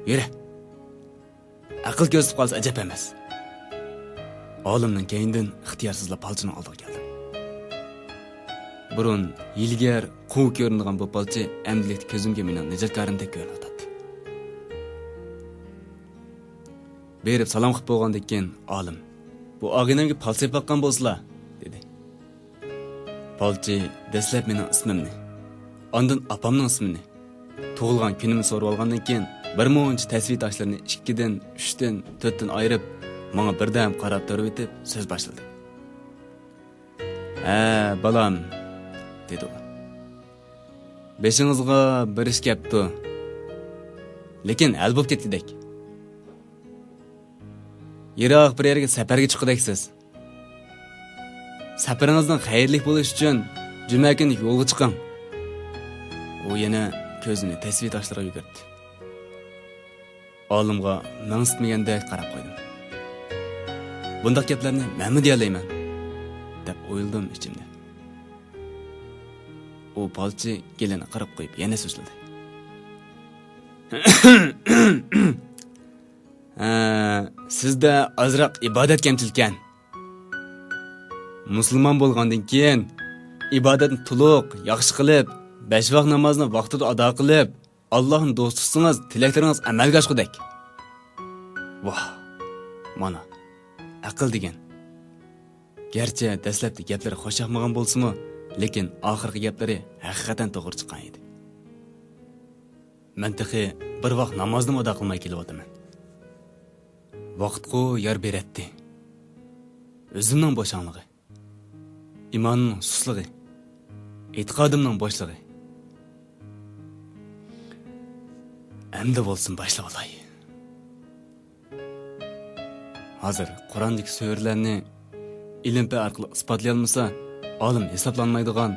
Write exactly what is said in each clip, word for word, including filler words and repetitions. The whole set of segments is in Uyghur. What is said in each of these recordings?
يۈرە! ئەقىل كۆرسىتىپ قالسا ئەجەب ئەمەس. ئالىمنىڭ كەينىدىن ئىختىيارسىزلا پالچىنىڭ ئالدىغا كەلدىم. بۇرۇن ھىيلىگەر، قۇۋ كۆرۈنىدىغان بۇ پالچى ئەمدىلىكتە كۆزۈمگە مېنىڭ نىجاتكارىمدەك كۆرۈنۈۋاتاتتى. بېرىپ سالام قىلىپ بولغاندىن كېيىن ئالىم: «بۇ ئاغىنەمگە پالچى سېلىپ باققان بولسىلا» دېدى. پالچى دەسلەپ مېنىڭ ئىسمىمنى، ئاندىن ئاپامنىڭ ئىسمىنى، تۇغۇلغان كۈنۈمنى سورىۋالغاندىن كېيىن، بىر مۇنچە تەسۋى تاشلىرىنى ئىككىدىن، ئۈچتىن، تۆتتىن ئايرىپ، ماڭا بىردەم قاراپ تۇرۇۋېتىپ سۆز باشلىدى. «ھە، بالام» دېدى ئۇ. «بېشىڭىزغا بىر ئىش كەپتۇ. لېكىن ھەل بولۇپ كەتكۈدەك. يىراق بىر يەرگە سەپەرگە چىققۇدەكسىز. سەپىرىڭىزنىڭ خەيرلىك بولۇشى ئۈچۈن جۈمە كۈنى يولغا چىقىڭ.» ئۇ يەنە كۆزىنى تەسۋى تاشلىرىغا يۈگۈرتتى. ئالىمغا مەڭسىتمىگەندەك قاراپ قويدۇم. «بۇنداق گەپلەرنى مەنمۇ دېيەلەيمەن» دەپ ئويلىدىم ئىچىمدە. ئۇ پالچى گېلىنى قىرىپ قويۇپ يەنە سۆزلىدى. «ھە، سىزدە ئازراق ئىبادەت كەمچىلكەن. مۇسۇلمان بولغاندىن كېيىن ئىبادەتنى تولۇق، ياخشى قىلىپ، بەش ۋاق نامازنى ۋاقتىدا ئادا قىلىپ، ئاللاھنى دوست تۇتسىڭىز، تىلەكلىرىڭىز ئەمەلگە ئاشقۇدەك.» ۋاھ، مانا، ئەقىل دېگەن. گەرچە دەسلەپتە گەپلىرى خۇش ياقمىغان بولسىمۇ، لېكىن ئاخىرقى گەپلىرى ھەقىقەتەن توغرا چىققان ئىدى. مەن تېخى بىر ۋاق نامازنىمۇ ئادا قىلماي كېلىۋاتىمەن. ۋاقىتقۇ يار بېرەتتى. ئۆزۈمنىڭ بوشاڭلىقى، ئىمانىمنىڭ سۇسلۇقى، ئېتىقادىمنىڭ بوشلۇقى. ئەمدى بولسۇن باشلىۋالاي. ھازىر قۇراندىكى سۈرىلەرنى ئىلىم-پەن ئارقىلىق ئىسپاتلىيالمىسا، ئالىم ھېسابلانمايدىغان،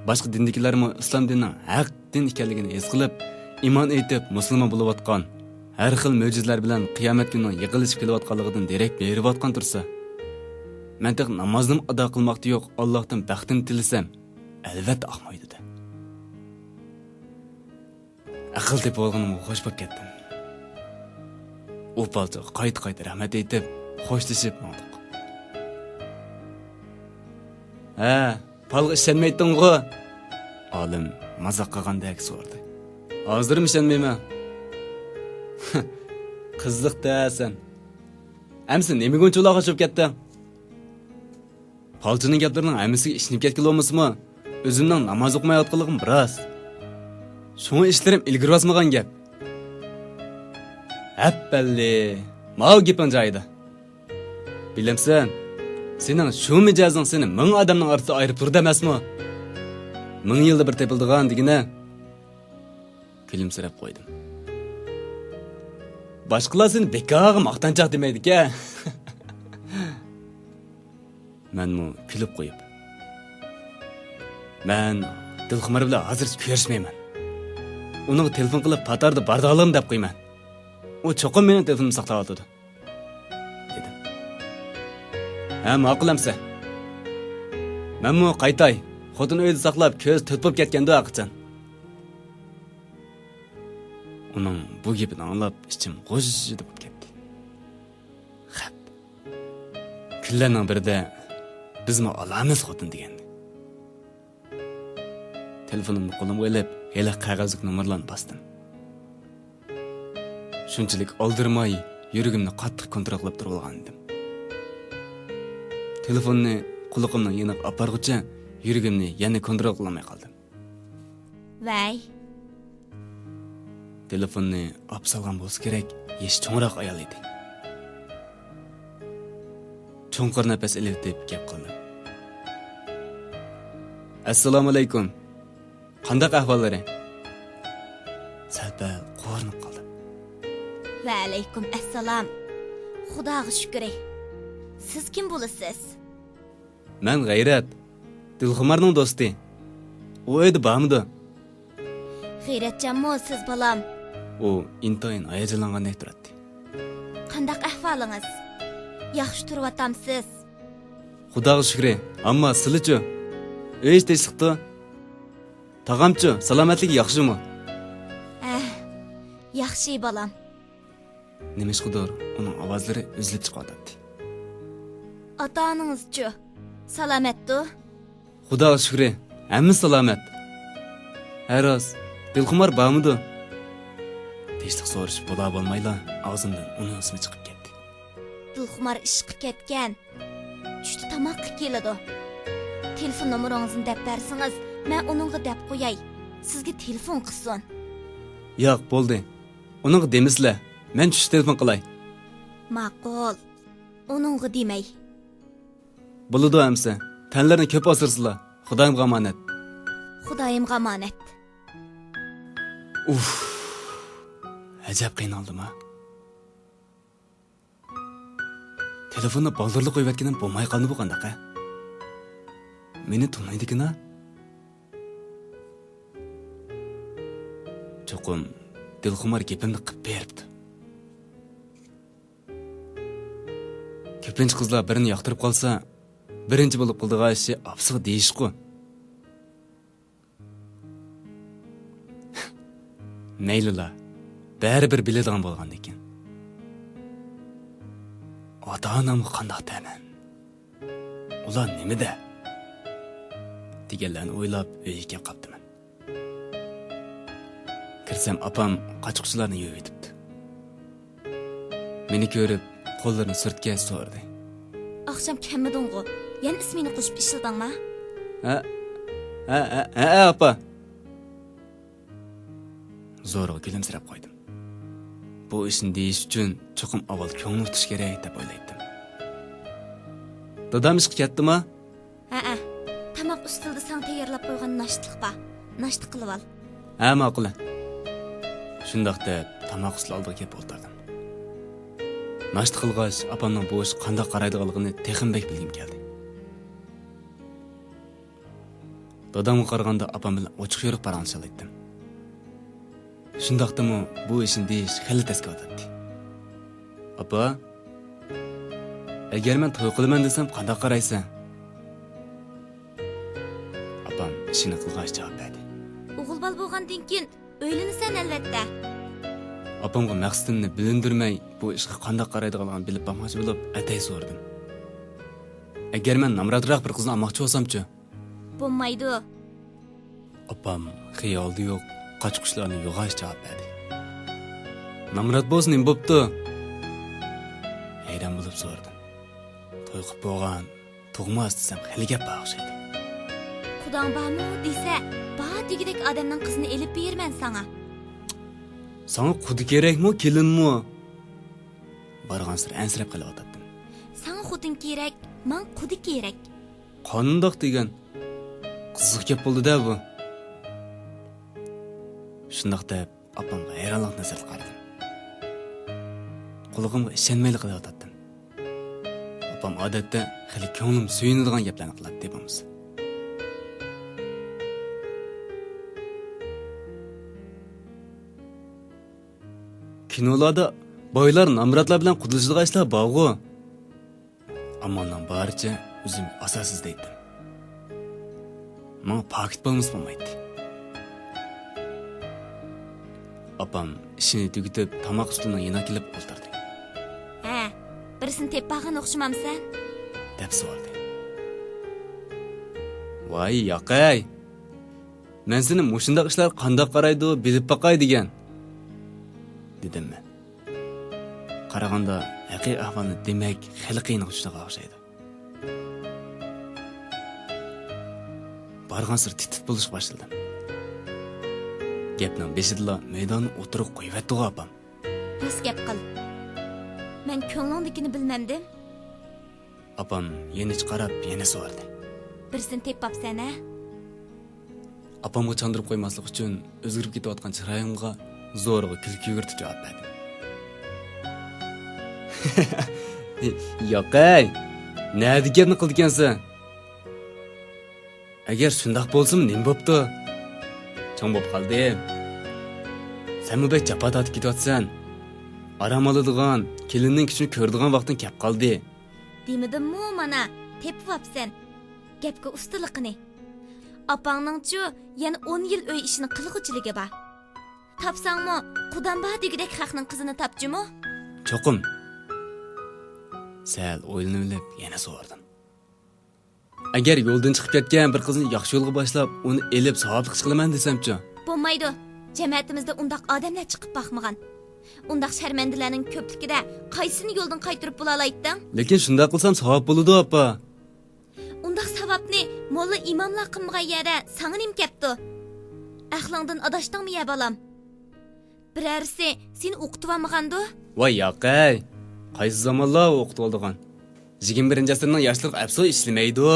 باشقا دىندىكىلەرمۇ ئىسلام دىنىنىڭ ھەق دىن ئىكەنلىكىنى ھېس قىلىپ، ئىمان ئېيتىپ مۇسۇلمان بولۇۋاتقان، ھەر خىل مۆجىزىلەر بىلەن قىيامەت كۈنىنىڭ يېقىنلىشىپ كېلىۋاتقانلىقىدىن دېرەك بېرىۋاتقان تۇرسا، مەن تېخى نامازنىمۇ ئادا قىلماقتا يوق، ئاللاھتىن بەختىمنى تىلىسەم، ئەلۋەتتە ئاقمايدۇ-دە. ئەقىل تېپىۋالغىنىمغا خوش بوپ كەتتىم. ئۇ پالچىغا قايتا-قايتا رەھمەت ئېيتىپ، خوشلىشىپ ماڭدۇق. «ھە، پالغا ئىشەنمەيتتىڭغۇ؟» ئالىم مازاق قىلغاندەك سورىدى. «ھازىرمۇ ئىشەنمەيمەن.» «قىزىق-دە سەن. ئەمسە نېمىگە ئۇنچىۋالا خوش بوپ كەتتىڭ؟» پالچىنىڭ گەپلىرىنىڭ ھەممىسىگە ئىشىنىپ كەتكىلى بولمىسىمۇ، ئۆزۈمنىڭ ناماز ئوقۇمايۋاتقانلىقىم راست. شۇڭا ئىشلىرىم ئىلگىرى باسمىغان گەپ. ھەپپەللى، ماۋۇ گېپىڭ جايىدا. بىلەمسەن، سېنىڭ شۇ مىجەزىڭ سېنى مىڭ ئادەمنىڭ ئارىسىدا ئايرىپ تۇرىدۇ ئەمەسمۇ؟ مىڭ يىلدا بىر تېپىلىدىغان دېگىنە. كۈلۈمسىرەپ قويدۇم. باشقىلار سېنى بىكارغا ماختانچاق دېمەيدىكەن. مەنمۇ كۈلۈپ قويۇپ، مەن دىلخۇمار بىلەن ھازىرچە كۆرۈشمەيمەن. ئۇنىڭغا تېلېفون قىلىپ پات ئارىدا بارىدىغانلىقىمنى دەپ قويىمەن. ئۇ چوقۇم مېنىڭ تېلېفونۇمنى ساقلاۋاتىدۇ، دېدىم. ھە، ماقۇل ئەمسە. مەنمۇ قايتاي. خوتۇن ئۆيدە ساقلاپ كۆز تۆت بولۇپ كەتكەندۇ ھەرقاچان. ئۇنىڭ بۇ گېپىنى ئاڭلاپ ئىچىم غۇژژىدە بولۇپ كەتتى. خەپ. كۈنلەرنىڭ بىرىدە بىزمۇ ئالىمىز خوتۇن دېگەندى. تېلېفونۇمنى قولۇمغا ئېلىپ، ھېلىقى قەغەزلىك نومۇرلارنى باستىم. شۇنچىلىك ئالدىرىماي، يۈرىكىمنى قاتتىق كونترول قىلىپ تۇرۇۋالغان ئىدىم. تېلېفوننى قۇلىقىمنىڭ يېنىغا ئاپارغۇچە يۈرىكىمنى يەنە كونترول قىلالماي قالدىم. ۋەي. تېلېفوننى ئاپا سالغان بولسا كېرەك، يېشى چوڭراق ئايال ئىدى. چوڭقۇر نەپەس ئېلىۋېتىپ گەپ قىلدىم. ئەسسالامۇئەلەيكۇم. قانداق ئەھۋاللىرى؟ سەل-پەل قورۇنۇپ قالدىم. ۋەئەلەيكۇم ئەسسالام. خۇداغا شۈكرى. سىز كىم بولىسىز؟ مەن غەيرەت، دىلخۇمارنىڭ دوستى. ئۇ ئۆيدە بارمىدۇ؟ غەيرەتجانمۇ سىز، بالام؟ ئۇ ئىنتايىن ھاياجانلانغاندەك تۇراتتى. قانداق ئەھۋالىڭىز؟ ياخشى تۇرۇۋاتامسىز؟ خۇداغا شۈكرى، ئەمما سىلىچۇ؟ ئۆي ئىشى تىنچلىقتۇ؟ تاغامچۇ، سالامەتلىكى ياخشىمۇ؟ ئەھ، ياخشى، بالام. نېمىشقىدۇر ئۇنىڭ ئاۋازلىرى ئۈزۈلۈپ چىقىۋاتاتتى. ئاتا-ئانىڭىزچۇ؟ سالامەتتۇ؟ خۇداغا شۈكرى، ھەممىسى سالامەت. ھە راست، دىلخۇمار بارمىدۇ؟ تىنچلىق سورىشىپ بولا بولمايلا ئاغزىمدىن ئۇنىڭ ئىسمى چىقىپ كەتتى. دىلخۇمار ئىشقا كەتكەن. چۈشتە تاماققا كېلىدۇ. تېلېفون نومۇرىڭىزنى دەپ بەرسىڭىز، مەن ئۇنىڭغا دەپ قوياي، سىزگە تېلېفون قىلسۇن. ياق، بولدى. ئۇنىڭغا دېمىسىلە، مەن چۈشتە تېلېفون قىلاي. ماقۇل. ئۇنىڭغا دېمەي. بولىدۇ ئەمسە. تەنلىرىنى كۆپ ئاسرىسىلا. خۇدايىمغا ئامانەت. خۇدايىمغا ئامانەت. ئۇف. ئەجەب قىينالدىم ھا. تېلېفوننى بالدۇرلا قويۇۋەتكىنىم بولماي قالدىمۇ قانداق ھە؟ مېنى تونۇيدىكىنا؟ چوقۇم دىلخۇمار گېپىمنى قىپ بېرىپتۇ. كۆپىنچە قىزلار بىرىنى ياقتۇرۇپ قالسا، بىرىنچى بولۇپ قىلىدىغان ئىشى ئاپىسىغا دېيىشقۇ. مەيلىلا، بەرىبىر بىلىدىغان بولغاندىكىن. ئاتا-ئانامغا قانداق دەيمەن؟ ئۇلار نېمىدە؟ دېگەنلەرنى ئويلاپ ئۆيگە كەپ قاپتىمەن. كىرسەم، ئاپام قاچا-قۇچىلارنى يۇيۇۋېتىپتۇ. مېنى كۆرۈپ، قوللىرىنى سۈرتكەچ سورىدى. ئاخشام كەلمىدىڭغۇ؟ يەنە ئىسمىنى قوشۇپ ئىشلىدىڭما؟ ھە، ھە، ھە، ھە، ئاپا. زورىغا كۈلۈمسىرەپ قويدۇم. بۇ ئىشنى دېيىش ئۈچۈن چوقۇم ئاۋۋال كۆڭلىنى ئۇتۇش كېرەك دەپ ئويلايتتىم. دادام ئىشقا كەتتىما؟ ھەئە، تاماق ئۈستىلىدە ساڭا تەييارلاپ قويغان ناشتىلىق بار. ناشتا قىلىۋال. ھە، ماقۇل. شۇنداق دەپ، تاماق ئۈستىلى ئالدىغا كېلىپ ئولتۇردۇم. ناشتا قىلغاچ، ئاپامنىڭ بۇ ئىشقا قانداق قارايدىغانلىقىنى تېخىمۇ بەك بىلگۈم كەلدى. دادامغا قارىغاندا ئاپام بىلەن ئوچۇق-يورۇق پاراڭلىشالايتتىم. شۇنداقتىمۇ بۇ ئىشنى دېيىش خېلى تەس كېلىۋاتاتتى. ئاپا، ئەگەر مەن توي قىلىمەن دېسەم قانداق قارايسەن؟ ئاپام ئىشىنى قىلغاچ جاۋاب بەردى. ئوغۇل بالا بولغاندىن كېيىن ئۆيلىنىسەن ئەلۋەتتە. ئاپامغا مەقسىتىمنى بىلىندۈرمەي، بۇ ئىشقا قانداق قارايدىغانلىقىنى بىلىپ باقماقچى بولۇپ، ئەتەي سورىدىم. ئەگەر مەن نامراتراق بىر قىزنى ئالماقچى بولسامچۇ؟ بولمايدۇ. ئاپام خىيالدا يوق، قاچا-قۇچىلارنى يۇغاچ جاۋاب بەردى. نامرات بولسا نېمە بوپتۇ؟ ھەيران بولۇپ سورىدىم. توي قىلىپ بولغان، تۇغماس دېسەم خېلى گەپ بار ئوخشايدۇ. قۇداڭ بارمۇ دېسە، بار دېگۈدەك ئادەمنىڭ قىزىنى ئېلىپ بېرىمەن ساڭا. ساڭا قۇدا كېرەكمۇ، كېلىنمۇ؟ بارغانسېرى ئەنسىرەپ قېلىۋاتاتتىم. ساڭا خوتۇن كېرەك، ماڭا قۇدا كېرەك. قانداق دېگەن؟ قىزىق گەپ بولدى-دە بۇ. شۇنداق دەپ، ئاپامغا ھەيرانلىق نەزىرىدە قارىدىم. قۇلىقىمغا ئىشەنمەيلا قېلىۋاتاتتىم. ئاپام ئادەتتە خېلى كۆڭلۈم سۆيۈنىدىغان گەپلەرنى قىلاتتى بولمىسا. كىنولاردا بايلار نامراتلار بىلەن قۇدىلىشىدىغان ئىشلار بارغۇ. ئامالنىڭ بارىچە ئۆزۈمگە ئاساس ئىزدەيتتىم. ماڭا پاكىت بولمىسا بولمايتتى. ئاپام ئىشىنى تۈگىتىپ، تاماق ئۈستىلىنىڭ يېنىغا كېلىپ ئولتۇردى. ھە، بىرسىنى تېپىپ بارغان ئوخشىمامسەن؟ دەپ سورىدى. ۋاي ياقەي! مەن سېنى مۇشۇنداق ئىشلار قانداق قارايدۇ، بىلىپ باقاي دېگەن، دېدىم مەن. قارىغاندا ھەقىقىي ئەھۋالنى دېمەك خېلى قىيىنغا چۈشىدىغان ئوخشايدۇ. بارغانسېرى تىت-تىت بولۇشقا باشلىدىم. گەپنىڭ بېشىدىلا مەيداننى ئوتتۇرىغا قويۇۋەتتىغۇ ئاپام. راست گەپ قىل. مەن كۆڭلۈڭدىكىنى بىلمەمدىم. ئاپام يېنىچە قاراپ يەنە سورىدى. بىرسىنى تېپىپ باپسەن ھە؟ ئاپامغا چاندۇرۇپ قويماسلىق ئۈچۈن ئۆزگىرىپ كېتىۋاتقان چىرايىمغا زورىغا كۈلكە يۈگۈرتۈپ جاۋاب بەردىم. ياقەي، نەدە گەپنى قىلىدىكەنسەن؟ ئەگەر شۇنداق بولسىمۇ نېمە بوپتۇ؟ چوڭ بولۇپ قالدىم. سەنمۇ بەك جاپا تارتىپ كېتىۋاتىسەن. ئارام ئالىدىغان، كېلىننىڭ كۈچىنى كۆرىدىغان ۋاقتىڭ كەپ قالدى. دېمىدىممۇ مانا، تېپىۋاپسەن. گەپكە ئۇستىلىقىنى. ئاپاڭنىڭچۇ يەنە ئون يىل ئۆي ئىشىنى قىلغۇچىلىكى بار. تاپساڭمۇ، قۇدام بار دېگۈدەك خەقنىڭ قىزىنى تاپ جۇمۇ. چوقۇم. سەل ئويلىنىۋېلىپ يەنە سورىدىم. ئەگەر يولدىن چىقىپ كەتكەن بىر قىزنى ياخشى يولغا باشلاپ، ئۇنى ئېلىپ ساۋابلىق ئىش قىلىمەن دېسەمچۇ؟ بولمايدۇ. جەمەتىمىزدە ئۇنداق ئادەملەر چىقىپ باقمىغان. ئۇنداق شەرمەندىلەرنىڭ كۆپلۈكىدە قايسىسىنى يولدىن قايتۇرۇپ بولالايتتىڭ؟ لېكىن شۇنداق قىلسام ساۋاب بولىدۇ، ئاپا. ئۇنداق ساۋابنى موللا ئىماملار قىلمىغان يەردە ساڭا نېمە كەپتۇ؟ ئەقلىڭدىن ئاداشتىڭمۇ يە، بالام؟ بىرەرسى سېنى ئوقۇتۇۋالمىغاندۇ؟ ۋاي ياقەي، قايسى زامانلار ئوقۇتۇۋالىدىغان؟ يىگىرمە بىرىنچى ئەسىرنىڭ ياشلىرىغا ئەپسۇ ئىشلىمەيدۇ.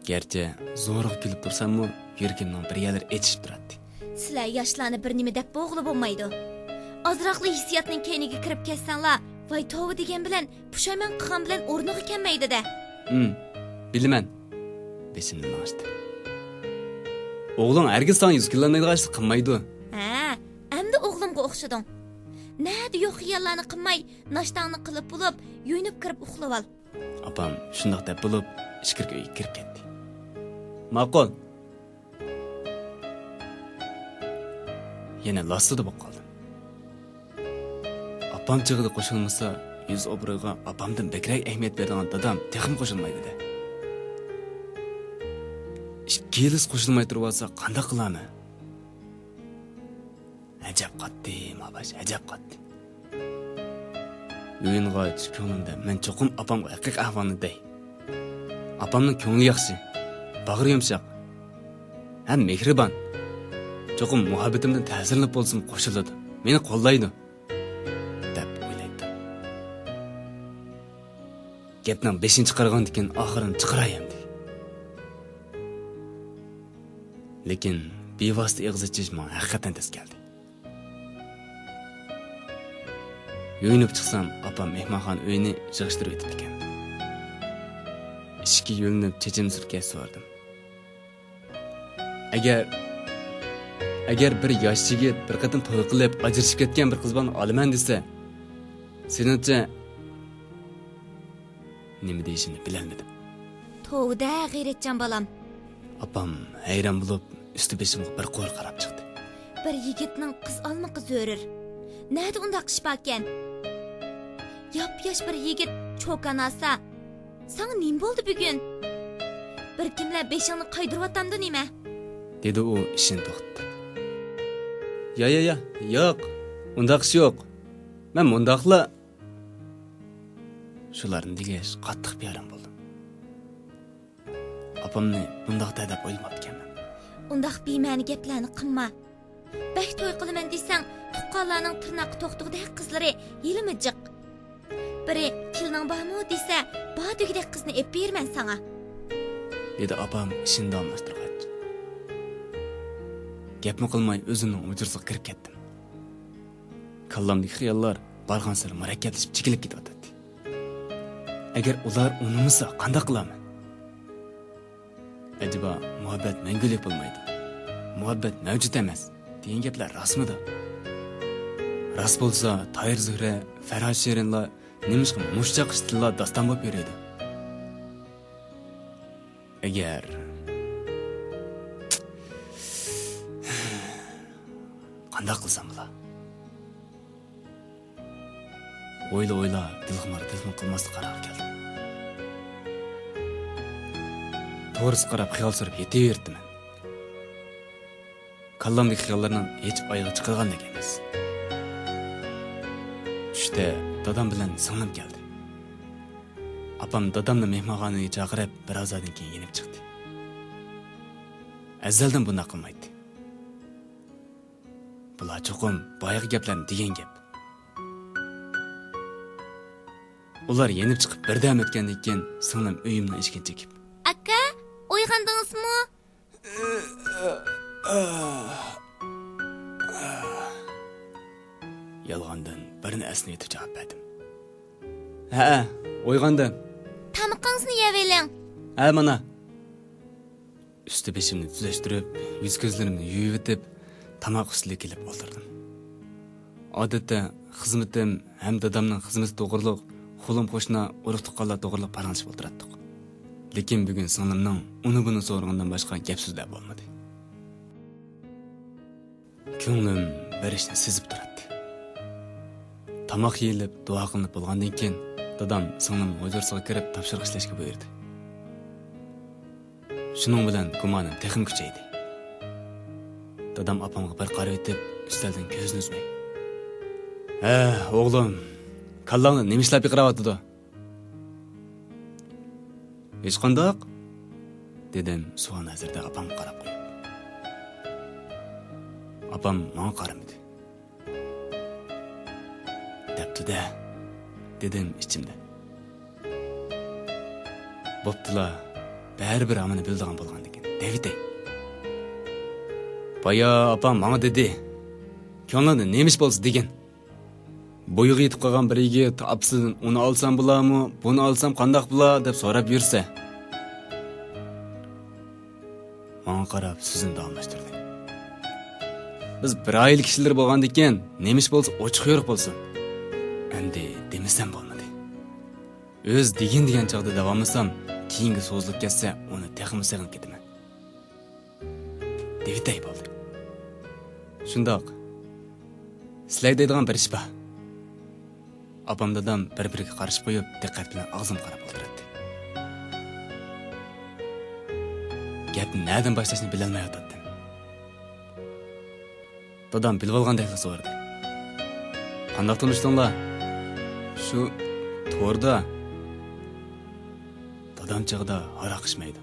گەرچە زورىغا كۈلۈپ تۇرساممۇ، يۈرىكىمنىڭ بىر يەرلىرى ئېچىشىپ تۇراتتى. سىلەر ياشلارنى بىر نېمە دەپ بولغىلى بولمايدۇ. ئازراقلا ھېسسىياتنىڭ كەينىگە كىرىپ كەتسەڭلار، ۋاي توۋا دېگەن بىلەن پۇشايمان قىلغان بىلەن ئورنىغا كەلمەيدۇ-دە. ھىم، بىلىمەن. بېشىمدىن ئاشتى. ئوغلۇڭ ھەرگىز ساڭا يۈز كۆرۈنمەيدىغان ئىشنى قىلمايدۇ. ھە، ئەمدى ئوغلۇمغا ئوخشىدىڭ. نەدە يوق خىياللارنى قىلماي، ناشتاڭنى قىلىپ بولۇپ، يۇيۇنۇپ كىرىپ ئۇخلىۋال. ئاپام شۇنداق دەپ بولۇپ، ئىچكىرىكى ئۆيگە كىرىپ كەتتى. ماقۇل. يەنە لاسسىدە بولۇپ قالدىم. ئاپام جىغىدا قوشۇلمىسا، يۈز ئوبرويغا ئاپامدىن بەكرەك ئەھمىيەت بېرىدىغان دادام تېخىمۇ قوشۇلمايدۇ-دە. ئىككىلىسى قوشۇلماي تۇرۇۋالسا قانداق قىلارمەن؟ ئەجەب قاتتىم، ئاباش، ئەجەب قاتتىم. يۇيۇنغاچ كۆڭلۈمدە مەن چوقۇم ئاپامغا ھەقىقىي ئەھۋالنى دەي. ئاپامنىڭ كۆڭلى ياخشى، باغرى يۇمشاق ھەم مېھرىبان. چوقۇم مۇھەببىتىمدىن تەسىرلىنىپ بولسىمۇ قوشۇلىدۇ، مېنى قوللايدۇ، دەپ ئويلايتتىم. گەپنىڭ بېشىنى چىقارغاندىكىن ئاخىرىنى چىقىراي ئەمدى. لېكىن بىۋاسىتە ئېغىز ئېچىش ماڭا ھەقىقەتەن تەس كەلدى. يۇيۇنۇپ چىقسام، ئاپام مېھمانخانا ئۆيىنى يىغىشتۇرۇۋېتىپتىكەن. ئىشىككە يۆلىنىپ چېچىمنى سۈركەپ سورىدىم. ئەگەر، ئەگەر بىر ياش يىگىت بىر قېتىم توي قىلىپ ئاجرىشىپ كەتكەن بىر قىز بالىنى ئالىمەن دېسە، سېنىڭچە نېمە دېيىشىمنى بىلەلمىدىم. توۋا-دە، غەيرەتچان بالام. ئاپام ھەيران بولۇپ، ئۈستى بېشىمغا بىر قۇر قاراپ چىقتى. بىر يىگىتنىڭ قىز ئالمىقى زۆرۈر. نەدە ئۇنداق ئىش باركەن؟ ياپياش بىر يىگىت چوكان ئالسا، ساڭا نېمە بولدى بۈگۈن؟ بىر كىملەر بېشىڭنى قايدۇرۇۋاتامدۇ نېمە؟ دېدى ئۇ ئىشىنى توختىتىپ. يا، يا، يا، ياق، ئۇنداق ئىش يوق. مەن مۇنداقلا. شۇلارنى دېگەچ، قاتتىق بىئارام بولدۇم. ئاپامنى بۇنداق دەدەپ ئويلىماپتىكەنمەن. ئۇنداق بىمەنە گەپلەرنى قىلما. بەك توي قىلىمەن دېسەڭ، تۇغقانلارنىڭ تىرناققا توختىغۇدەك قىزلىرى ھېلىمۇ جىق. بىرى، كېلىنىڭ بارمۇ دېسە، بار دېگۈدەك قىزنى ئېلىپ بېرىمەن ساڭا، دېدى ئاپام ئىشىنى داۋاملاشتۇرغاچ. گەپمۇ قىلماي ئۆزۈمنىڭ ھۇجرىسىغا كىرىپ كەتتىم. كاللامدىكى خىياللار بارغانسېرى مۇرەككەپلىشىپ چېكىنىپ كېتىۋاتاتتى. ئەگەر ئۇلار ئۇنىمىسا قانداق قىلارمەن؟ ئەجەبا مۇھەببەت مەڭگۈلۈك بولمايدۇ؟ مۇھەببەت مەۋجۇت ئەمەس دېگەن گەپلەر راستمىدۇ؟ راست بولسا، تاھىر زۆھرە، فەرھاد شېرىنلار نېمىشقا مۇشۇ چاققىچىلا داستان بولۇپ يۈرىدۇ؟ ئەگەر، قانداق قىلسام بولا؟ ئويلا-ئويلا، دىلخۇمار تېلېفون قىلماسلىق قارارىغا كەلدىم. توغرىسىغا قاراپ خىيال سۈرۈپ يېتىۋېرىپتىمەن. كاللامدىكى خىياللارنىڭ ھېچ ئايىغى چىقىدىغاندەك ئەمەس. چۈشتە دادام بىلەن سىڭلىم كەلدى. ئاپام دادامنى مېھمانخانىغا چاقىرىپ، بىر ھازادىن كېيىن يېنىپ چىقتى. ئەزەلدىن بۇنداق قىلمايتتى. بۇلار چوقۇم بايىقى گەپلەرنى دېگەن گەپ. ئۇلار يېنىپ چىقىپ بىردەم ئۆتكەندىن كېيىن، سىڭلىم ئۆيۈمنىڭ ئىشىكىنى چېكىپ، ئاكا، ئويغاندىڭىزمۇ؟ يالغاندىن بىرنى ئەسنىۋېتىپ جاۋاب بەردىم. ھەئە، ئويغاندىم. تامىقىڭىزنى يەۋېلىڭ. ھە، مانا. ئۈستى بېشىمنى تۈزەشتۈرۈپ، يۈز كۆزلىرىمنى يۇيۇۋېتىپ، تاماق ئۈستىلىگە كېلىپ ئولتۇردۇم. ئادەتتە خىزمىتىم ھەم دادامنىڭ خىزمىتى توغرۇلۇق، قولۇم قوشنا ئۇرۇق تۇغقانلار توغرۇلۇق پاراڭلىشىپ ئولتۇراتتۇق. لېكىن بۈگۈن سىڭلىمنىڭ ئۇنى بۇنى سورىغىنىدىن باشقا گەپ سۆزلەر بولمىدى. كۆڭلۈم بېرىشنى سېزىپ تۇراتتى. تاماق يېيىلىپ، دۇئا قىلىنىپ بولغاندىن كېيىن، دادام سىڭلىمنىڭ ھۇجرىسىغا كىرىپ، تاپشۇرۇق ئىشلەشكە بۇيرۇدى. شۇنىڭ بىلەن گۇمانىم تېخىمۇ كۈچەيدى. دادام ئاپامغا بىر قارىۋېتىپ، ئۈستەلدىن كۆزىنى ئۈزمەي، «ھە، ئوغلۇم، كاللاڭدا نېمە ئىشلار پىقىراۋاتىدۇ؟» «ھېچقانداق» دېدىم سوئال نەزىرىدە ئاپامغا قاراپ قويۇپ. ئاپام ماڭا قارىمىدى. «دەپتۇ-دە» دېدىم ئىچىمدە. «بوپتۇلا، بەرىبىر ھامىنى بىلىدىغان بولغاندىكىن دەۋېتەي. بايا ئاپام ماڭا دېدى، كۆڭلۈڭدە نېمە ئىش بولسا دېگىن. بويىغا يېتىپ قالغان بىر يىگىت ئاپىسىدىن ئۇنى ئالسام بولارمۇ، بۇنى ئالسام قانداق بولا دەپ سوراپ يۈرسە.» ماڭا قاراپ سۆزىنى داۋاملاشتۇردى. «بىز بىر ئائىلە كىشىلىرى بولغاندىكىن، نېمە ئىش بولسا ئوچۇق يورۇق بولسۇن.» ئەمدى دېمىسەم بولمىدى. ئۆز دېگىن دېگەن چاغدا داۋاملىسام، كېيىنگە سوزۇلۇپ كەتسە، ئۇنى تېخىمۇ سېغىنىپ كېتىمەن. دېۋىتەي بولدى. شۇنداق. سىلەرگە دەيدىغان بىر ئىش بار. ئاپام دادام بىر-بىرىگە قارىشىپ قويۇپ، دىققەت بىلەن ئاغزىمغا قاراپ ئولتۇراتتى. گەپنى نەدىن باشلاشنى بىلەلمەيۋاتاتتىم. دادام بىلىۋالغاندەكلا سورىدى. «قانداق تونۇشتۇڭلار؟» «شۇ توردا.» دادام چېغىدا ھاراق ئىچمەيدۇ.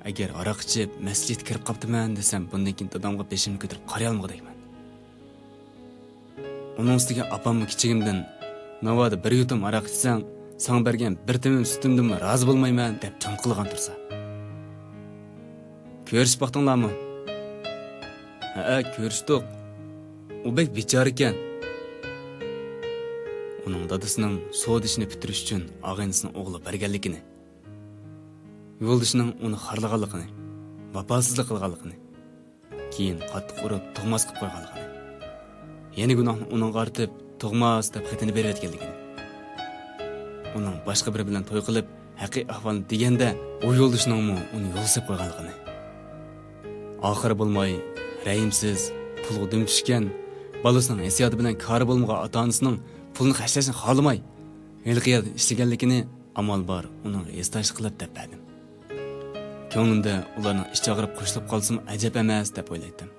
ئەگەر ھاراق ئىچىپ، مەسچىتكە كىرىپ قاپتىمەن دېسەم، بۇندىن كېيىن دادامغا بېشىمنى كۆتۈرۈپ قارىيالمىغۇدەكمەن. ئۇنىڭ ئۈستىگە ئاپاممۇ كىچىكىمدىن، «ناۋادا بىر يۇتۇم ھاراق ئىچسەڭ، ساڭا بەرگەن بىر تېمىم سۈتۈمدىنمۇ رازى بولمايمەن» دەپ چوڭ قىلغان تۇرسا. «كۆرۈشۈپ باقتىڭلارمۇ؟» «ھەئە، كۆرۈشتۇق. ئۇ بەك بىچارىكەن. ئۇنىڭ دادىسىنىڭ سودا ئىشىنى پۈتتۈرۈش ئۈچۈن ئاغىنىسىنىڭ ئوغلىغا بەرگەنلىكىنى، يولدىشىنىڭ ئۇنى خارلىغانلىقىنى، ۋاپاسىزلىق قىلغانلىقىنى، كېيىن قاتتىق ئۇرۇپ تۇغماس قىلىپ قويغانلىقىنى، يەنە گۇناھنى ئۇنىڭغا ئارتىپ، تۇغماس دەپ خېتىنى بېرىۋەتكەنلىكىنى، ئۇنىڭ باشقا بىرى بىلەن توي قىلىپ، ھەقىقىي ئەھۋالنى دېگەندە، ئۇ يولدىشىنىڭمۇ ئۇنى يولغا سېلىپ قويغانلىقىنى، ئاخىرى بولماي، رەھىمسىز، پۇلغا دۈم چۈشكەن، بالىسىنىڭ ھېسسىياتى بىلەن كارى بولمىغان ئاتا-ئانىسىنىڭ پۇلنى خەجلەشنى خالىماي، ھېلىقى يەردە ئىشلىگەنلىكىنى ئامال بار ئۇنىڭغا ھېسداشلىق قىلىپ دەپ بەردىم. كۆڭلۈمدە ئۇلارنىڭ ئىچى ئاغرىپ قوشۇلۇپ قالسىمۇ ئەجەب ئەمەس دەپ ئويلايتتىم.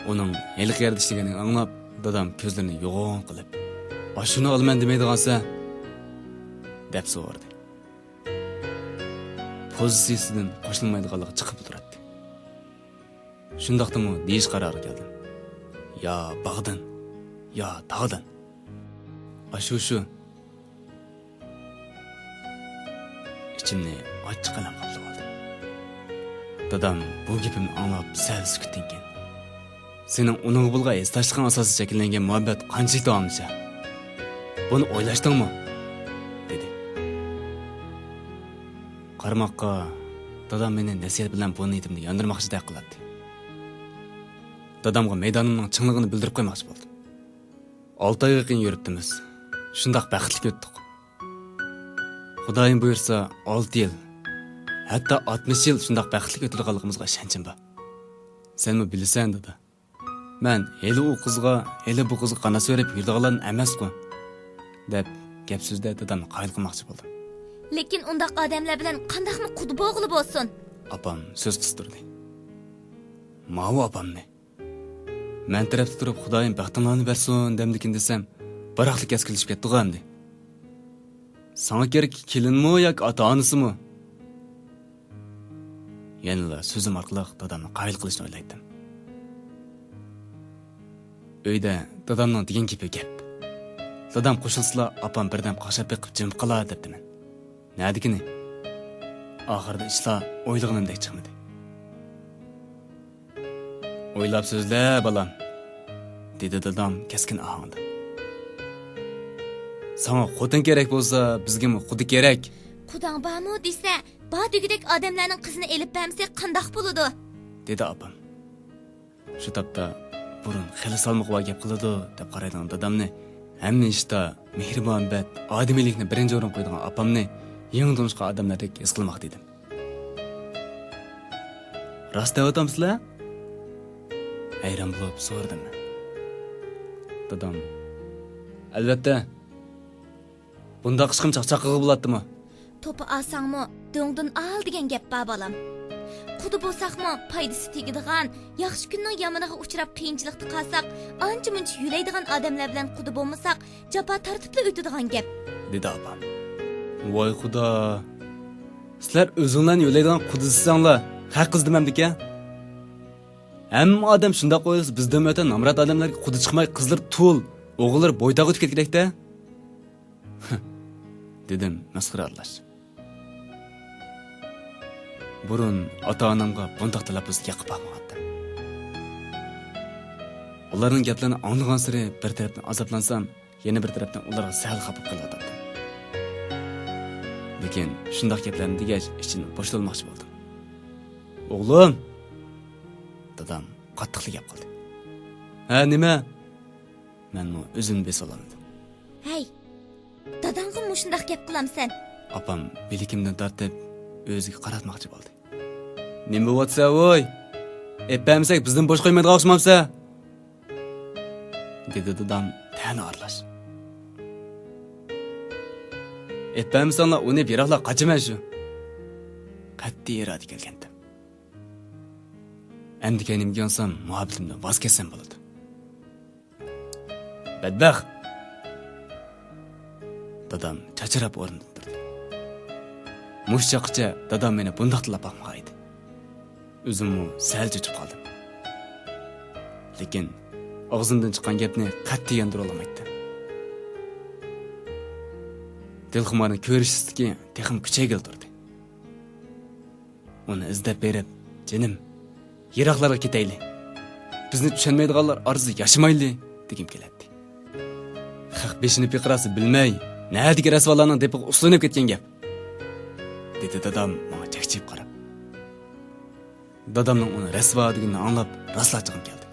ئۇنىڭ ھېلىقى يەردە ئىشلىگەنلىكىنى ئاڭلاپ، دادام كۆزلىرىنى يوغان قىلىپ، «ئاشۇنى ئالىمەن دېمەيدىغانسەن؟» دەپ سورىدى. پوزىتسىيىسىدىن قوشۇلمايدىغانلىقى چىقىپلا تۇراتتى. شۇنداقتىمۇ دېيىش قارارىغا كەلدىم. يا باغدىن، يا تاغدىن. ئاشۇ شۇ. ئىچىمنى ئاچچىق ئەلەم قاپلىۋالدى. دادام بۇ گېپىمنى ئاڭلاپ سەل سۈكۈتتىن كېيىن، «سېنىڭ ئۇنىڭغا بولغان ھېسداشلىقىڭ ئاساسىدا شەكىللەنگەن مۇھەببەت قانچىلىك داۋاملىشار؟ بۇنى ئويلاشتىڭمۇ؟» دېدى. قارىماققا، دادام مېنى نەسىھەت بىلەن بۇ نىيىتىمنى ياندۇرماقچىدەك قىلاتتى. دادامغا مەيدانىمنىڭ چىڭلىقىنى بىلدۈرۈپ قويماقچى بولدۇم. ئالتە ئايغا يېقىن يۈرۈپتىمىز. شۇنداق بەختلىك ئۆتتۇق. خۇدايىم بۇيرۇسا، ئالتە يىل، ھەتتا ئاتمىش يىل شۇنداق بەختلىك ئۆتىدىغانلىقىمىزغا ئىشەنچىم بار. سەنمۇ بىلىسەن، دادا. مەن ھېلى ئۇ قىزغا، ھېلى بۇ قىزغا قانات سۆرەپ يۈرىدىغانلاردىن ئەمەسقۇ، دەپ گەپ سۆزدە دادامنى قايىل قىلماقچى بولدۇم. لېكىن ئۇنداق ئادەملەر بىلەن قانداقمۇ قۇدا بولغىلى بولسۇن؟ ئاپام سۆز قىستۇردى. ماۋۇ ئاپامنى. مەن تەرەپتە تۇرۇپ خۇدايىم بەختىڭلارنى بەرسۇن دەمدىكىن دېسەم، بىراقلا كەسكىنلىشىپ كەتتىغۇ ئەمدى. ساڭا كېرەك كېلىنمۇ ياكى ئاتا-ئانىسىمۇ؟ يەنىلا سۆزۈم ئارقىلىق دادامنى قايىل قىلىشنى ئويلايتتىم. ئۆيدە دادامنىڭ دېگەن گېپى گەپ. دادام قوشۇلسىلا، ئاپام بىردەم قاقشاپ بېقىپ جىمىپ قالار دەپتىمەن. نەدىكىنى؟ ئاخىرىدا ئىشلار ئويلىغىنىمدەك چىقمىدى. ئويلاپ سۆزلە، بالام، دېدى دادام كەسكىن ئاھاڭدا. ساڭا خوتۇن كېرەك بولسا، بىزگىمۇ قۇدا كېرەك. قۇداڭ بارمۇ دېسە، بار دېگۈدەك ئادەملەرنىڭ قىزىنى ئېلىپ بەرمىسەك قانداق بولىدۇ؟ دېدى ئاپام. شۇ تاپتا بۇرۇن خېلى سالمىقى بار گەپ قىلىدۇ دەپ قارايدىغان دادامنى ھەممە ئىشتا مېھرىبان بەت، ئادىمىيلىكنى بىرىنچى ئورۇنغا قويىدىغان ئاپامنى يېڭى تونۇشقان ئادەملەردەك ھېس قىلماقتا ئىدىم. راست دەۋاتامسىلەر؟ ھەيران بولۇپ سورىدىم. دادام، ئەلۋەتتە، بۇنداق ئىشقىمۇ چاقچاق قىلغىلى بولاتتىمۇ؟ توپا ئالساڭمۇ، دۆڭدىن ئال دېگەن گەپ بار، بالام. قۇدا بولساقمۇ، پايدىسى تېگىدىغان، ياخشى كۈننىڭ يامىنىغا ئۇچراپ قىيىنچىلىقتا قالساق، ئانچە-مۇنچە يۆلەيدىغان ئادەملەر بىلەن قۇدا بولمىساق، جاپا تارتىپلا ئۆتىدىغان گەپ. دېدى ئاپام. ۋاي خۇدا! سىلەر ئۆزۈڭلارنى يۆلەيدىغان قۇدا دېسەڭلار، خەق قىزدىم ئەمدىكەن. ھەممە ئادەم شۇنداق ئويلىسا، بىزدىن ئۆتە نامرات ئادەملەرگە قۇدا چىقماي، قىزلىرى تۇل، ئوغۇللىرى بويتاغ ئۆتۈپ كەتكۈدەكتە. دېدىم مەسخىرە ئارىلاش. بۇرۇن ئاتا-ئانامغا بۇنداق تەلەپپۇزنى يېقىپ باقمىغانتىم. ئۇلارنىڭ گەپلىرىنى ئاڭلىغانسېرى بىر تەرەپتىن ئازابلانسام، يەنە بىر تەرەپتىن ئۇلارغا سەل خاپا قېلىۋاتاتتىم. لېكىن شۇنداق گەپلەرنى دېگەچ، ئىچىمدىن بوشىتىۋالماقچى بولدۇم. ئوغلۇم! دادام قاتتىقلا گەپ قىلدى. ھە، نېمە؟ مەنمۇ ئۆزۈمنى بېسىۋالالمىدىم. ھەي، داداڭغا مۇشۇنداق گەپ قىلامسەن؟ ئاپام بىلىكىمدىن تارتىپ، ئۆزىگە قاراتماقچى بولدى. نېمە بولۇۋاتىسەن ۋوي؟ ئېلىپ بەرمىسەك بىزنى بوش قويمايدىغان ئوخشىمامسەن؟ دېدى دادام تەنە ئارىلاش. ئېلىپ بەرمىسەڭلار ئۇنى يىراقلاپ قاچىمەن شۇ. قەتئىي ئىرادە كەلگەنتىم. ئەمدى كەينىمگە يانسام مۇھەببىتىمدىن ۋاز كەچسەم بولىدۇ. بەتبەخت! دادام چاچراپ ئورنىدىن تۇردى. مۇشۇ چاغقىچە دادام مېنى بۇنداق تىللاپ باقمىغان ئىدى. ئۆزۈممۇ سەل چۆچۈپ قالدىم. لېكىن ئاغزىمدىن چىققان گەپنى قەتئىي ياندۇرالمايتتىم. دىلخۇمارنى كۆرۈش ئىستىكى تېخىمۇ كۈچەيگىلى تۇردى. ئۇنى ئىزدەپ بېرىپ، جېنىم، يىراقلارغا كېتەيلى. بىزنى چۈشەنمەيدىغانلار ئارىسىدا ياشىمايلى، دېگۈم كېلەتتى. خەق بېشىنى پىقىراسى بىلمەي، نەدىكى رەسۋالارنىڭ دېپىغا ئۇسسىلىنىپ كەتكەن گەپ، دېدى دادام ماڭا چەكچىيىپ قاراپ. دادامنىڭ ئۇنى رەسۋا دېگىنىنى ئاڭلاپ، راسلا ئاچچىقىم كەلدى.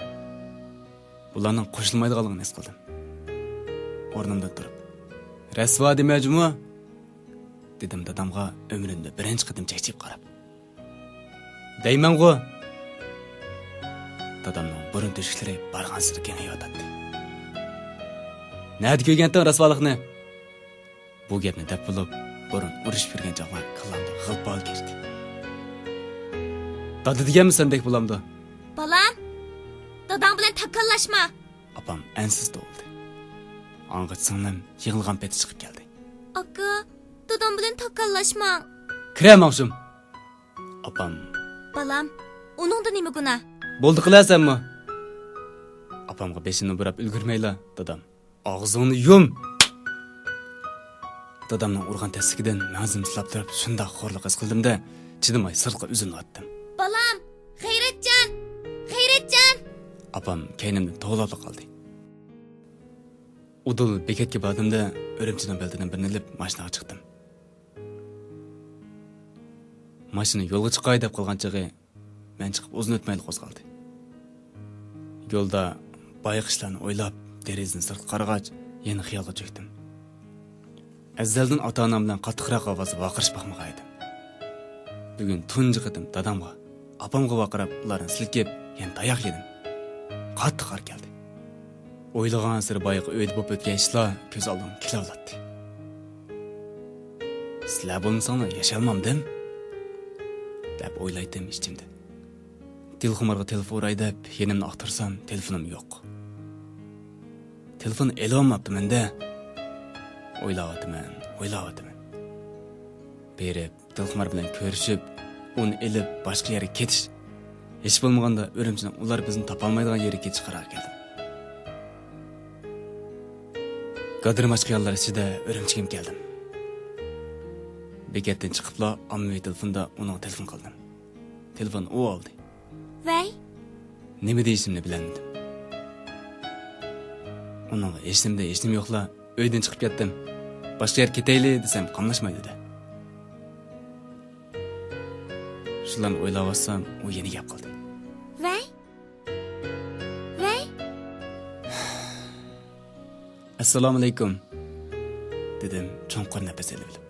بۇلارنىڭ قوشۇلمايدىغانلىقىنى ھېس قىلدىم. ئورنۇمدىن تۇرۇپ، رەسۋا دېمە جۇمۇ، دېدىم دادامغا ئۆمرۈمدە بىرىنچى قېتىم چەكچىيىپ قاراپ. دەيمەنغۇ! دادامنىڭ بۇرۇن تۆشۈكلىرى بارغانسېرى كېڭىيىۋاتاتتى. نەدە كۆرگەنتىڭ رەسۋالىقنى؟ بۇ گەپنى دەپ بولۇپ، بۇرۇن ئۇرۇشۇپ يۈرگەن چاغلار كاللامدا غىلپال كەچتى. دادا دېگەنمۇ سەندەك بولامدۇ؟ بالام، داداڭ بىلەن تاكاللاشما! ئاپام ئەنسىز توۋلىدى. ئاڭغىچ سىڭلىم يىغلىغان پېتى چىقىپ كەلدى. ئاكا، دادام بىلەن تاكاللاشماڭ. كىرە ماڭشۇم! ئاپام. بالام، ئۇنىڭدا نېمە گۇناھ؟ بولدى قىلە سەنمۇ! ئاپامغا بېشىمنى بۇراپ ئۈلگۈرمەيلا، دادام. ئاغزىڭنى يۇم! دادامنىڭ ئۇرغان تەسلىكىدىن مەڭزىم سىلاپ تۇرۇپ شۇنداق خورلۇق ھېس قىلدىم-دە، چىدىماي سىرتقا ئۈزۈلۈۋەتتىم. بالام! غەيرەتجان! غەيرەتجان! ئاپام كەينىمدىن توۋلاپلا قالدى. ئۇدۇل بېكەتكە باردىم-دە، ئۈرۈمچىنىڭ بېلىتىدىن بىرنى ئېلىپ ماشىنىغا چىقتىم. ماشىنا يولغا چىقاي دەپ قالغان چېغى، مەن چىقىپ ئۇزۇن ئۆتمەيلا قوزغالدى. يولدا بايىقى ئىشلارنى ئويلاپ، دېرىزىدىن سىرتقا قارىغاچ، يەنە خىيالغا چۆكتۈم. ئەزەلدىن ئاتا-ئانام بىلەن قاتتىقراق ئاۋازدا ۋارقىرىشىپ باقمىغان ئىدىم. بۈگۈن تۇنجى قېتىم دادامغا، ئاپامغا ۋارقىراپ، ئۇلارنى سىلكىپ، يەنە تاياق يېدىم. قاتتىق ئار كەلدى. ئويلىغانسېرى بايىقى ئۆيدە بولۇپ ئۆتكەن ئىشلار كۆز ئالدىمغا كېلىۋالاتتى. سىلەر بولمىساڭلار ياشىيالمامدىم، دەپ ئويلايتتىم ئىچىمدە. دىلخۇمارغا تېلېفون ئۇراي دەپ يېنىمنى ئاختۇرسام، تېلېفونۇم يوق. تېلېفون ئېلىۋالماپتىمەن-دە. ئويلاۋاتىمەن، ئويلاۋاتىمەن. بېرىپ، دىلخۇمار بىلەن كۆرۈشۈپ، ئۇنى ئېلىپ، باشقا يەرگە كېتىش. ھېچ بولمىغاندا ئۈرۈمچىنىڭ ئۇلار بىزنى تاپالمايدىغان يېرىگە كېتىش قارارىغا كەلدىم. گادىرماچ خىياللار ئىچىدە ئۈرۈمچىگىمۇ كەلدىم. بېكەتتىن چىقىپلا ئاممىۋى تېلېفوندا ئۇنىڭغا تېلېفون قىلدىم. تېلېفوننى ئۇ ئالدى. ۋەي. نېمە دېيىشىمنى بىلەلمىدىم. ئۇنىڭغا ھېچنېمە دە ھېچنېمە يوقلا، ئۆيدىن چىقىپ كەتتىم. باشقا يەرگە كېتەيلى دېسەم، قاملاشمايدۇ-دە. شۇلارنى ئويلاۋاتسام، ئۇ يەنە گەپ قىلدى. ۋەي. ۋەي. ئەسسالامۇئەلەيكۇم، دېدىم چوڭقۇر نەپەس ئېلىۋېلىپ.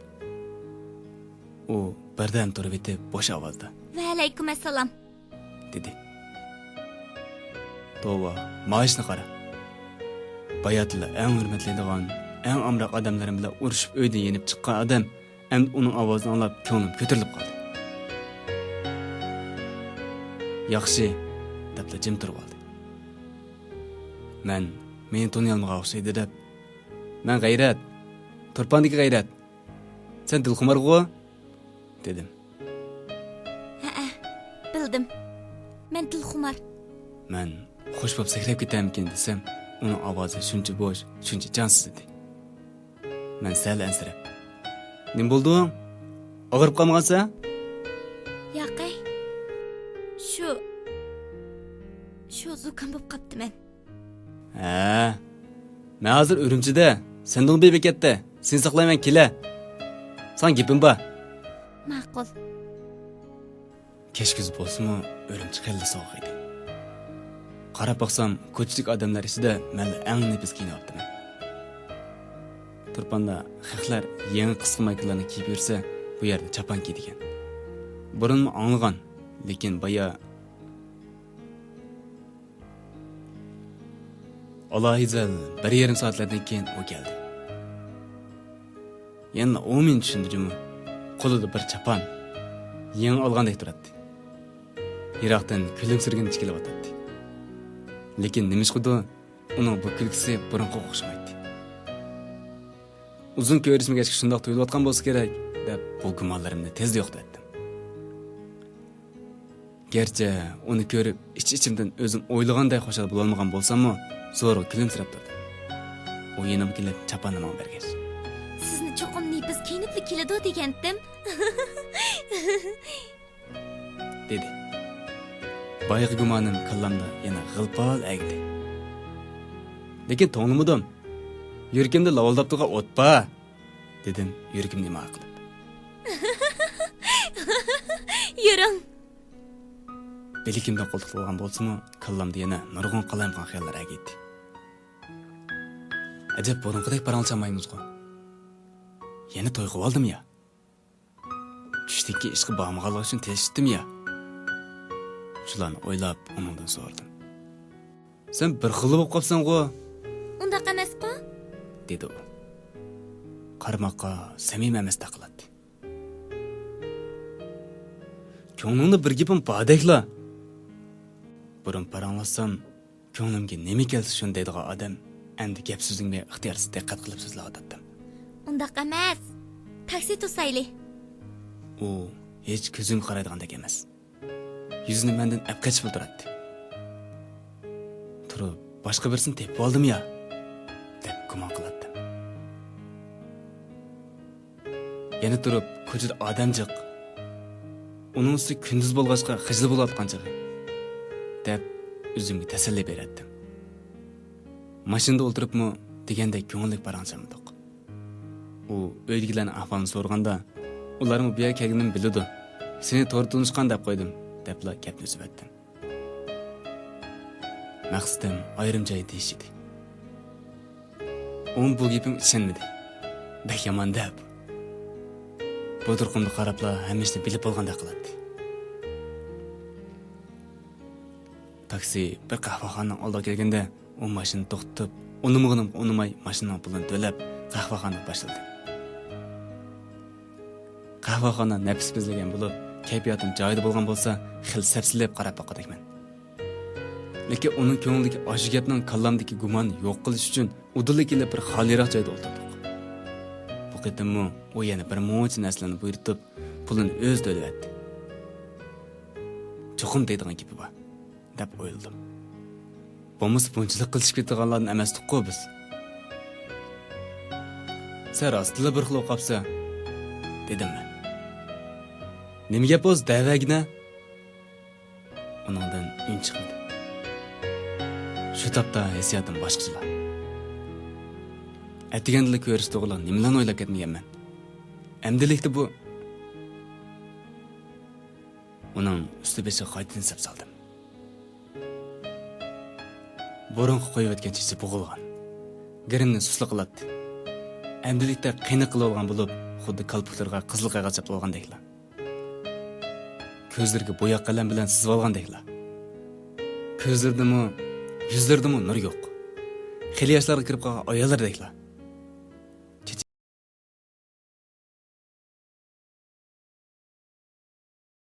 ئۇ بىردەم تۇرۇۋېتىپ، بوش ئاۋازدا. ۋەئەلەيكۇم ئەسسالام. دېدى. توۋا، مائاشنى قارا. باياتىنلا ئەڭ ھۆرمەتلەيدىغان، ئەڭ ئامراق ئادەملىرىم بىلەن ئۇرۇشۇپ ئۆيدىن يېنىپ چىققان ئادەم، ئەمدى ئۇنىڭ ئاۋازىنى ئاڭلاپ كۆڭلۈم كۆتۈرۈلۈپ قالدى. ياخشى، دەپلا جىم تۇرۇۋالدى. مەن، مېنى تونۇيالمىغان ئوخشايدۇ دەپ، مەن غەيرەت، تۇرپاندىكى غەيرەت. سەن دىلخۇمارغۇ؟ دېدىم. ھەئە، بىلدىم. مەن دىلخۇمار. مەن خوش بولۇپ سەكرەپ كېتەمكىن دېسەم، ئۇنىڭ ئاۋازى شۇنچە بوش، شۇنچە جانسىز ئىدى. مەن سەل ئەنسىرەپ، نېمە بولدۇڭ؟ ئاغرىپ قالمىغانسەن؟ ياقەي. شۇ، شۇ زۇكام بولۇپ قاپتىمەن. ھە، مەن ھازىر ئۈرۈمچىدە، سەندىڭ بىر بېكەتتە. سېنى ساقلايمەن، كېلە. ساڭا گېپىم بار. ماقۇل. كەچ كۈز بولسىمۇ، ئۈرۈمچى خېلىلا سوغۇق ئىدى. قاراپ باقسام، كوچىدىكى ئادەملەر ئىچىدە مەنلا ئەڭ نېپىز كىيىنىۋاپتىمەن. تۇرپاندا خەقلەر يېڭى قىسقا مايكىلارنى كىيىپ يۈرسە، بۇ يەردە چاپان كىيىدىكەن. بۇرۇنمۇ ئاڭلىغان، لېكىن بايا ئالاھىزەل بىر يېرىم سائەتلەردىن كېيىن ئۇ كەلدى. يەنە ئۇ مېنى چۈشەندى جۇمۇ. قولىدا بىر چاپان، يېڭى ئالغاندەك تۇراتتى. يىراقتىن كۈلۈمسىرىگىنىچە كېلىۋاتاتتى. لېكىن نېمىشقىدۇ، ئۇنىڭ بۇ كۈلكىسى بۇرۇنقىغا ئوخشىمايتتى. ئۇزۇن كۆرۈشمىگەچكە شۇنداق تۇيۇلۇۋاتقان بولسا كېرەك، دەپ بۇ گۇمانلىرىمنى تېزلا يوقىتىۋەتتىم. گەرچە ئۇنى كۆرۈپ ئىچ-ئىچىمدىن ئۆزۈم ئويلىغاندەك خۇشال بولالمىغان بولساممۇ، زورىغا كۈلۈمسىرەپ تۇردۇم. ئۇ يېنىمغا كېلىپ چاپاننى ماڭا بەرگەچ، سىزنى چوقۇم نېپىز كىيىنىپلا كېلىدۇ دېگەنتىم. دېدى. بايىقى گۇمانىم كاللامدا يەنە غىل-پال ئەگىدى. لېكىن توڭلىمىدىم. يۈرىكىمدە لاۋۇلداپ تۇرغان ئوت بار. دېدىم يۈرىكىمنى ئىما قىلىپ. يۈرۈڭ. بىلىكىمدىن قولتۇقلىغان بولسىمۇ، كاللامدا يەنە نۇرغۇن قالايمىقان خىياللار ئەگىيتتى. ئەجەب بۇرۇنقىدەك پاراڭلىشالمايمىزغۇ؟ يەنە توي قىلىۋالدىم يا؟ چۈشتىكى ئىشقا بارمىغانلىقى ئۈچۈن تېلىشىپتىم يا؟ شۇلارنى ئويلاپ ئۇنىڭدىن سورىدىم. سەن بىر خىللا بولۇپ قاپسەنغۇ؟ ئۇنداق ئەمەسقۇ؟ دېدى ئۇ. قارىماققا سەمىمىي ئەمەستەك قىلاتتى. كۆڭلۈڭدە بىر گېپىم باردەكلا. بۇرۇن پاراڭلاشسام، كۆڭلۈمگە نېمە كەلسە شۇنى دەيدىغان ئادەم، ئەمدى گەپ سۆزۈڭگە ئىختىيارسىز دىققەت قىلىپ سۆزلەۋاتاتتىم. ئۇنداق ئەمەس. تاكسى توسايلى. ئۇ ھېچ كۆزۈمگە قارايدىغاندەك ئەمەس. يۈزىنى مەندىن ئەپ قېچىپلا تۇراتتى. تۇرۇپ، باشقا بىرسىنى تېپىۋالدىمۇ يا؟ دەپ گۇمان قىلاتتىم. يەنە تۇرۇپ، كوچىدا ئادەم جىق. ئۇنىڭ ئۈستىگە كۈندۈز بولغاچقا خىجىل بولۇۋاتقان چېغى. دەپ، ئۆزۈمگە تەسەللى بېرەتتىم. ماشىنىدا ئولتۇرۇپمۇ دېگەندەك كۆڭۈللۈك پاراڭلىشالمىدۇق. ئۇ ئۆيدىكىلەرنىڭ ئەھۋالىنى سورىغاندا، ئۇلارمۇ بۇ يەرگە كەلگىنىمنى بىلىدۇ. سېنى توردا تونۇشقان دەپ قويدۇم، دەپلا گەپنى ئۈزۈۋەتتىم. مەقسىتىم ئايرىم جايدا دېيىش ئىدى. ئۇمۇ بۇ گېپىمگە ئىشەنمىدى. بەك يامان دەپ. بۇ تۇرقۇمدا قاراپلا ھەممە ئىشنى بىلىپ بولغاندەك قىلاتتى. تاكسى بىر قەھۋەخانىنىڭ ئالدىغا كەلگەندە، ئۇ ماشىنىنى توختىتىپ، ئۇنىمىغىنىمغا ئۇنىماي، ماشىنىنىڭ پۇلىنى تۆلەپ، قەھۋەخانىغا باشلىدى. قەھۋەخانا نەپىس بېزىلگەن بولۇپ، كەيپىياتىم جايىدا بولغان بولسا، خېلى سەپسېلىپ قاراپ باققۇدەكمەن. لېكىن ئۇنىڭ كۆڭلىدىكى ئاشۇ گەپنىڭ كاللامدىكى گۇماننى يوق قىلىش ئۈچۈن ئۇدۇللا كېلىپ بىر خالىيراق جايدا ئولتۇردۇق. بۇ قېتىممۇ ئۇ يەنە بىر مۇنچە نەرسىلەرنى بۇيرۇتۇپ، پۇلىنى ئۆزى تۆلىۋەتتى. چوقۇم دەيدىغان گېپى بار. دەپ ئويلىدىم. بولمىسا بۇنچىلىك قىلىشىپ كېتىدىغانلاردىن ئەمەستۇققۇ بىز. سەن راستتىنلا بىر خىل بولۇپ قاپسەن، دېدىم مەن. نېمە گەپ بولسا دەۋەرگىنە. ئۇنىڭدىن ئۈن چىقمىدى. شۇ تاپتا ھېسسىياتىم باشقىچىلا. ئەتىگەندىلا كۆرۈشتۇغىلى نېمىلەرنى ئويلاپ كەتمىگەنمەن. ئەمدىلىكتە بۇ. ئۇنىڭ ئۈستى بېشىغا قايتىدىن سەپ سالدىم. بۇرۇنقى قويۇۋەتكەن چېچى بوغۇلغان. گىرىمنى سۇسلا قىلاتتى. ئەمدىلىكتە قېنىق قىلىۋالغان بولۇپ، خۇددى كالپۇكلىرىغا قىزىل قەغەز چاپلىۋالغاندەكلا. كۆزلىرىگە بوياق قەلەم بىلەن سىزىۋالغاندەكلا. كۆزلىرىدىمۇ يۈزلىرىدىمۇ نۇر يوق. خېلى ياشلارغا كىرىپ قالغان ئاياللاردەكلا.